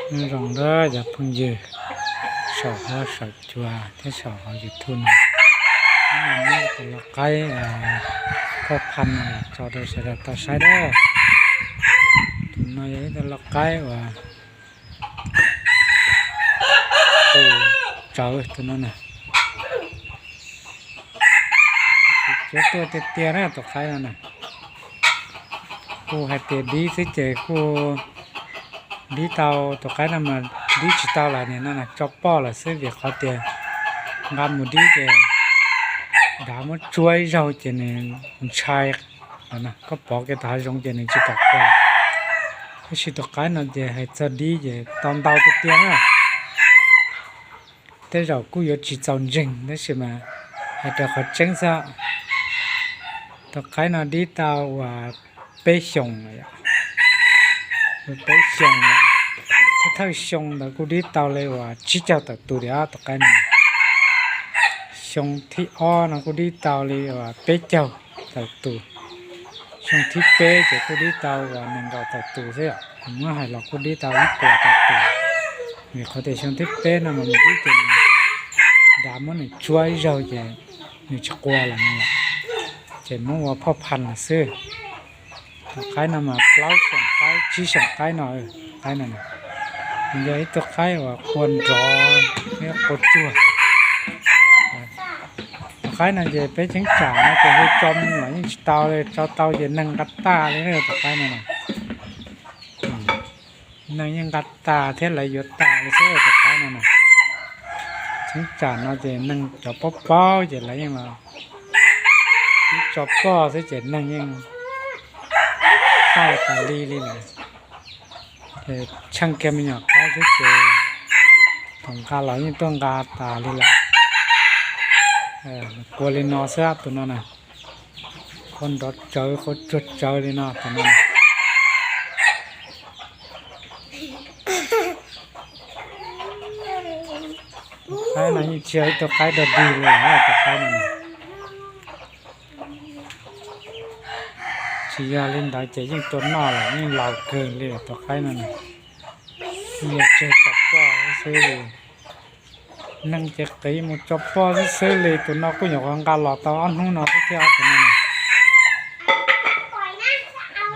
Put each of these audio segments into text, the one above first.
Nyob zoo na cov phooj ywg saum huab saum cua thiab saum hauv YouTube no, hnub no muab tus lau qaib phoj phaj no los tso rau sawv daws tau saib na. Tus no yog ib tug lau qaib uas qus tsawv tus no na. Tsis cuav tuaj tiag tiag na tus qaib no na. Kuj hais tias dib xwb ces kuj dib tau, tus qaib no mas dib tsis tau lawm, nim no tso poj lawm xwb vim qhov tias nqa mus dib ces dav muab tsuab ib zaug ces nws ntshai. Koj pov kiag tom hav zoov ces nws tsis kam quaj. Tab sis tus qaib no ces hais txog dib ces tau ntau tiag tiag na. Tej zaum kuj yuav tsis txaus ntseeg tab sis mas hais raws qhov tseeb xwb. Tus qaib no dib tau uas peb xyoos lawm, peb xyoos lawm. Thawj thawj xyoo ntawd kuj dib tau li uas tsib caug tawm tus tiag tus qaib no. Xyoo thib ob no kuj dib tau li uas peb caug tawm tus. Xyoo thib peb ces kuj dib tau uas nees nkaum tawm tus xwb, muab hais los kuj dib tau ib puas tawm tus. Vim qhov tias xyoo thib peb no mas nws dib ces dav muab nws tsuab ib zaug ces nws tsis quaj lawm no, ces muab ua phoj phaj lawm xwb. Tus qaib no mas plaub xyoos qaib tsib xyoos qaib no, qaib no. Nws yog ib tug qaib uas qua nrov thiab qua tsuag. Tus qaib no ces peb cheeb tsam no ces hu tso me nyuam yeej tsis tau li, tso tau ces neeg nqa tas li na tus qaib no na. Neeg yeej nqa tas thiab lawv yuav tas li xwb tus qaib no na. Cheeb tsam no ces neeg cov paub paub ces lawv yeej los tib tso poj xwb ces neeg yeej tas tas li li lawm. Ces tsheej kiag me nyuam qaib xwb ces thaum nqa los yeej tuaj nqa tas li lawm. Qua li no xwb tus no na. Qua nrov tsawv, qua tsuag tsawv li no tus no. Tus qaib no yeej tsis yog ib tug qaib dog dig li tus qaib no. Tsis yog li ntawd ces yeej tua noj lawm, yeej laus kawg li tus qaib no na. Yog tseg tso poj xwb li. Neeg ces qiv mus tso poj xwb xwb li, tus no kuj nyuam qhuav nqa los tau ob hnub no xwb thiab tus no na.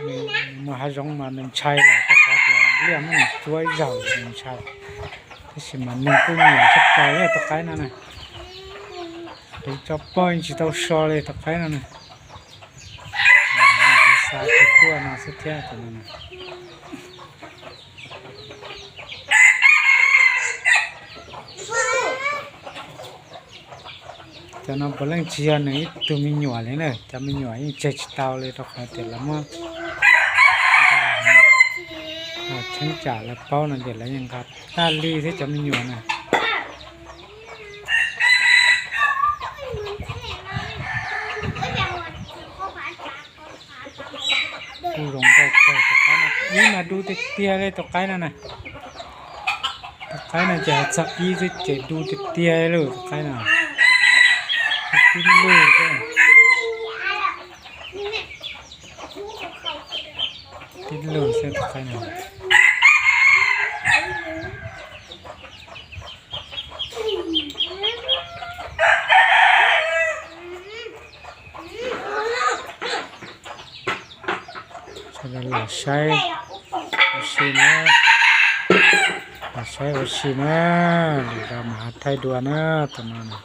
Nws mus hav zoov mas nws ntshai lawm, rau qhov tias liaj muab nws tsuab ib zaug nws ntshai. Tab sis mas neeg kuj nyiam tshaj plaws li tus qaib no na. Qiv tso poj yeej tsis tau so li tus qaib no na. Xa tus tuaj no xwb thiab tus no na. Cov no puav leej tsis yog nws ib tug me nyuam li na, cov me nyuam yeej tseg tsis tau li rau qhov tias lawv muab nqa, cheeb tsam lawv paub no ces lawv yeej nqa tag li thiab cov me nyuam na. Kuj zoo nkauj kawg tus qaib no, ib mas du tiag tiag li tus qaib no na. Tus qaib no ces hais txog ib xwb ces du tiag tiag li tus qaib no. Tib lug xwb, tib lug xwb tus qaib no. Sawv daws los saib ua si na, los saib ua si na, lwm zaus mam ho thaij dua na tus no.